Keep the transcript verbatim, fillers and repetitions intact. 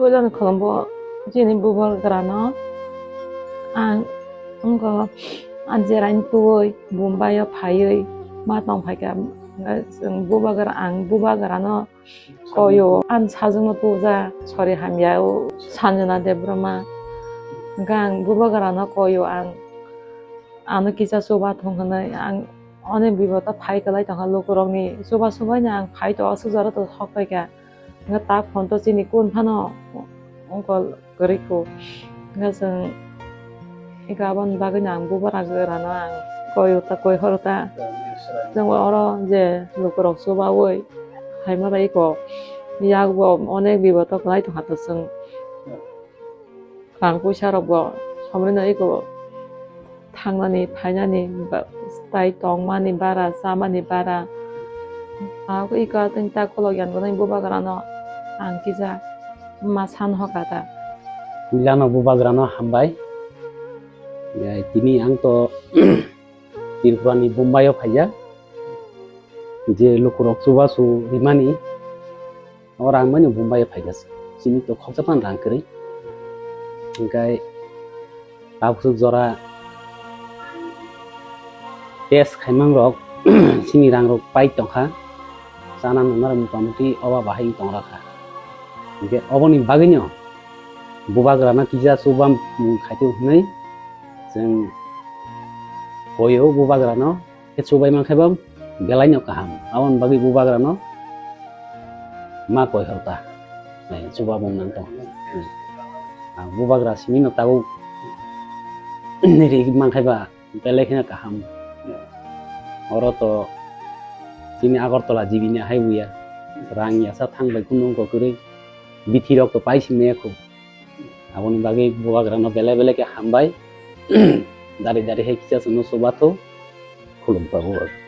Puilani khulumbo chini bubagrano ang wngkha, ang jeraini tubui Bombay o phaiwi ma tong phaikha, chwng bubagra, ang bubagrano koyo, ang sajwkno tuja sori hamya o Sanjana Debbarma, hwnkhe ang bubagrano koyo, ang ano kisa chuba thung hwnwi ang onek biboto phai kwlai tongkha, lukurokni chuba subaino ang phai to aswk jora to sok paikha. Hwnkhe ta phone to chini kun phano wngkol kwrwi kho. Hwnkhe chwng eko aboni bagwino ang bubagra rano ang koi uta koi hor uta. Chwng oro je lukurok chubaui phaima bai eko yakbo onek biboto kwlai tongkha to chwng. Rang puisa rok bo somrino eko thangnani, phainani, ba-, tai tongmani bara, chamani bara. Ako eko atwng ta kolok yan gwnang bubagrano ang kisa ma san hoka ta. Puilano bubagrano hambai. Ya, tini ang to Tripurani Bombay o phaijak. Je lukurok chubachu rimani, o rang bai no Bombay o phaikha se. Chini to khoksa phano rang kwrwi. Hwnkhe tabuk jora test khaimang rok chini rang rok pai tongkha. Chana nungna rok motamuti oba bahai tong rakha. Hwnkhe oboni bagwino bubagrano kisa chuba mung khaitwi hwnwi chwng koyo bubagrano. Khe chubai mankhe bo belai no kaham. Aboni bagwi bubagrano ma koi hor ta. Eh, chuba mung nang tong. Hmm. Ah, bubagra simi no tabuk ri mankhe ba belai kheno kaham. Oro to chini Agartala G B ni hai buya. Rang yasa thang bai kunu wngkha kwrwi. Bithi rok to pai simi ya kho. Aboni bagwi bubagrano belai belai khe hambai. Dari dari hai kisa chwngno chubathok. Khulumkha bubagra.